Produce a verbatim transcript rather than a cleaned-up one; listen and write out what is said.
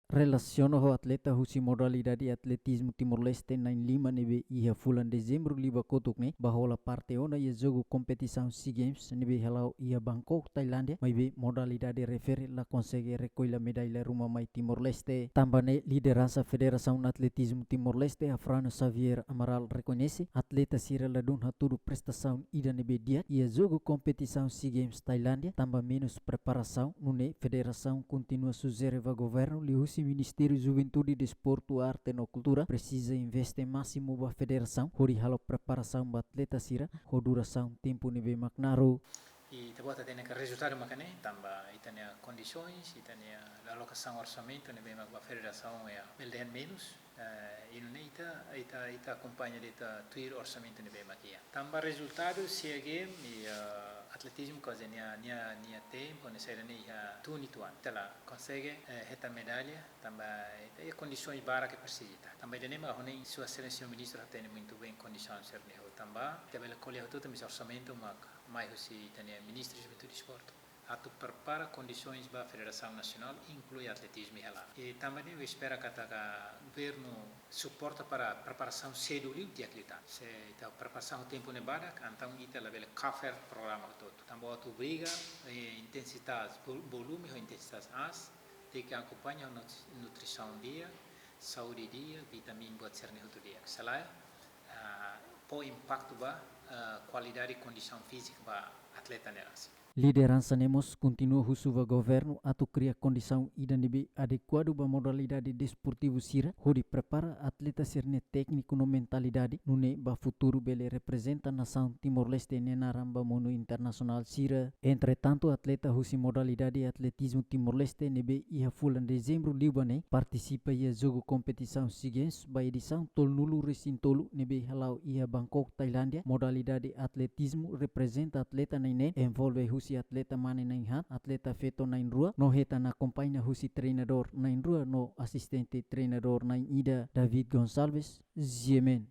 Relasiona ho atleta husi modalidade atletizmu Timor-Leste na'in-lima ne'ebé iha fulan Dezembru liubá kotuk ne'e ba hola parte ona iha jogu kompetisaun SEA Games ne'ebé hala'o iha Bangkok, Tailándia, maibé modalidade refere la konsege rekolla medalla ruma mai Timor-Leste. Tanba ne'e lideransa Federasaun Atletizmu Timor-Leste, Afrânio Xavier Amaral, rekoñese atleta sira ladún hatudu prestasaun ida ne'ebé di'ak iha jogu kompetisaun SEA Games Tailándia, tanba menus preparasaun, nune'e federasaun kontinua sujere ba governu liuhusi Ministériu Juventude, Desportu, Arte no Kultura presiza investe másimu ba federasaun hodi halo preparasaun ba atleta sira ho durasaun tempu ne'ebé mak naruk. I ita-boot hatene katak rezultadu maka ne'e, tanba ita-nia kondisoens, ita-nia alokasaun orsamentu ne'ebé mak ba federasaun iha bele dehan menus. Eh, i nune'e ita, ita, ita akompaña de'it tuir orsamentu ne'ebé mak iha. Tanba rezultadu SEA Games iha atletizmu kuaze nia, nia, nia tempu ne'e saida ne'e iha tun-tiha ona. Ita la konsege, eh, hetan medalla, tanba ita iha kondisoens barak ke presiza ita. Tanba ida-ne'e mak ha'u hanoin Sua Exelénsia Ministru hatene muitu bein kondisoens sira-ne'e hotu. Tanba ita bele ko'alia hotu-hotu tanba orsamentu mak mai husi ita-nia Ministériu Juventude i Desportu atu prepara kondisoens ba Federasaun Nasionál, inklui atletizmu iha laran. I tanba ne'e espera katak governu suporta para preparasaun sedu liu di'ak liután. Se ita preparasaun tempu ne'e badak, entaun ita labele cover programa hotu-hotu. Tanba atu obriga, eh, intensitas, vol-, volume ho intensitas aas, tenke akompaña nut-, nutrisaun di'ak, saúde di'ak, vitamina buat sira-ne'e hotu di'ak. Se lae, ah, fó impaktu ba, ah, kualidade kondisaun fízika ba atleta ne'e rasik. Lideransa ne'e mós kontinua husu ba governu atu kria kondisaun ida ne'ebé adekuadu ba modalidade desportivu sira, hodi prepara atleta sira-nia tékniku no mentalidade, nune'e ba futuru bele reprezenta nasaun Timor-Leste nia naran ba mundu internasionál sira. Entretantu, atleta husi modalidade atletizmu Timor-Leste ne'ebé iha fulan Dezembru liubá ne'e partisipa iha jogu kompetisaun SEA Games ba edisaun tolunulu-resin-tolu ne'ebé hala'o iha Bangkok, Tailándia. Modalidade atletizmu reprezenta atleta na'in-neen, envolve husi atleta mane na'in-haat, atleta feto na'in-rua, no hetan akompaña husi treinadór na'in-rua no asistente treinadór na'in-ida. David Gonçalves, G M N.